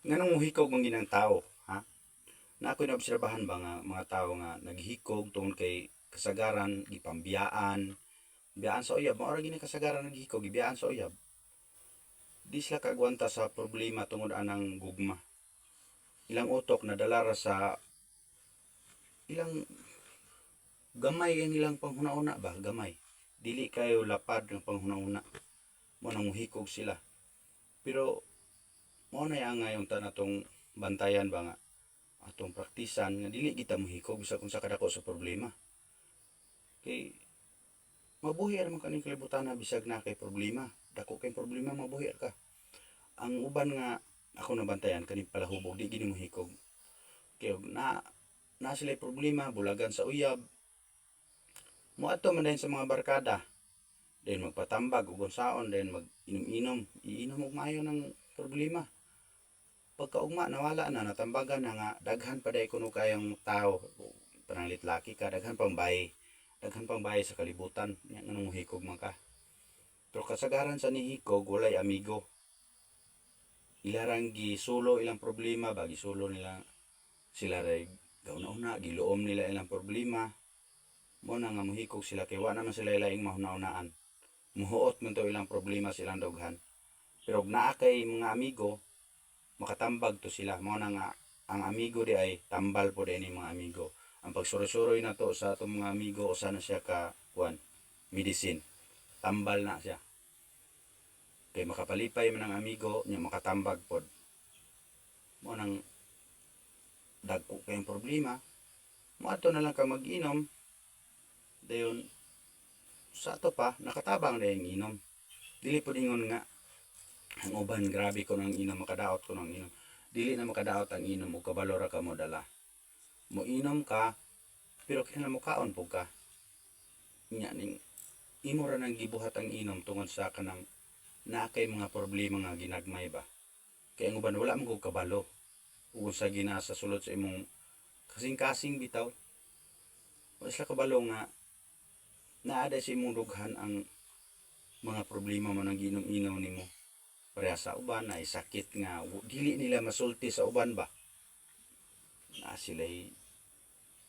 Nganong mohikog man gyud ang tao, ha? Na ako'y naobserbahan ba nga mga tao nga naghikog tungod kay kasagaran gipambiyaan, biyaan sa uyab, mao ra gyud ni kasagaran naghikog, gibiyaan sa uyab. Di sila kaagwanta sa problema tungod anang gugma. Ilang utok nadala ra sa ilang gamay ang ilang panghuna-una ba, gamay. Dili kayo lapad ng panghuna-una. Mao nang mohikog sila. Pero mao na ang ngayon ta natong bantayan ba nga atong praktisan nga dili kita mohikog bisag unsa kadako sa problema. Kay mabuhi ra man kaning kalibutan na bisag na kay problema. Dako kay problema, mabuhi ra ka. Ang uban nga ako nabantayan kaning palahubog, di gini mohikog. Kay og na na sila problema, bulagan sa uyab. Moadto man dayon sa mga barkada. Dayon magpatambag ug unsaon, dayon mag-inom-inom, iinom og maayo ng problema. Pagkaugma nawala na, natambagan na nga daghan pa diay kuno kayong tao, pananglitan laki ka, daghan pang bayi. Daghan pang bayi sa kalibutan, nya nganong mohikog man ka? Pero kasagaran sa nihikog walay amigo. Ilarang gisulo ilang problema ba, gisulo nila sila ray gauna-una, giluom nila ilang problema. Mo na nga mohikog sila kay wa naman sila laing mahuna-unaan. Muhuot man to ilang problema sa ilang dughan. Pero og naa kay mga amigo, makatambag to sila. Mao na nga ang amigo di ay tambal po ni mga amigo. Ang pagsuroy-suroy na to sa atong mga amigo, usa na siya ka kuan, medicine. Tambal na siya. Kay makapalipay man ang amigo nya, makatambag pod. Mo nang dagko kayong problema, moadto na lang ka mag-inom. Dayon sa ato pa nakatabang na yung inom. Dili pod ingon nga ang uban grabe ko nang inom, makadaot ko nang inom. Dili na makadaot ang inom ug kabalo ra ka mo dala. Mo inom ka pero kinahanglan mo kaon pud ka. Nya ning imo ra nang gibuhat ang inom tungod sa kanang naa kay mga problema nga ginagmay ba. Kay ang uban wala man kog kabalo ug unsa gina sa sulod sa imong kasing-kasing bitaw. Wala sila kabalo nga naa day sa imong dughan ang mga problema mo nang giinom-inom nimo. Pareha sa uban ay sakit nga dili nila masulti sa uban ba. Na sila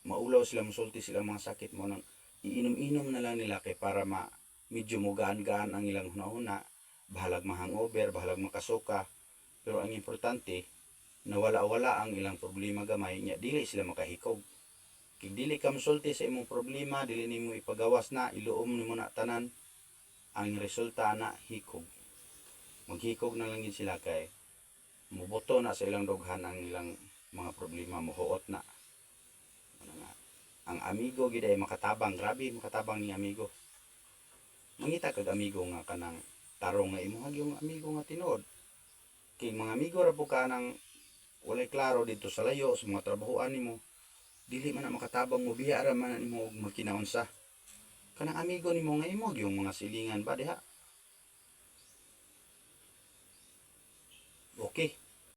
maulaw sila musulti sila mga sakit mo nang iinom-inom na lang nila kay para ma medyo mugaan-gaan ang ilang hunahuna, bahalag ma-hangover, bahalag makasuka. Pero ang importante, nawala-wala ang ilang problema gamay nya dili sila makahikog. Kay dili ka mosulti sa imong problema, dili nimo ipagawas na, iluom nimo na tanan, ang resulta na hikog. Maghikog na lang gid sila kay mubuto na sa ilang dughan ang ilang mga problema, muhuot na. Ano nga, ang amigo gid ay makatabang, grabe makatabang ni amigo. Mangita kag amigo nga kanang tarong nga imuha yung amigo nga tinuod. Kay mga amigo ra po ka nang walay klaro dito sa layo sa mga trabahoan nimo, dili man na makatabang mo, biya ra man nimo og magkinaunsa. Kanang amigo nimo nga imo yung mga silingan ba diha. Okay.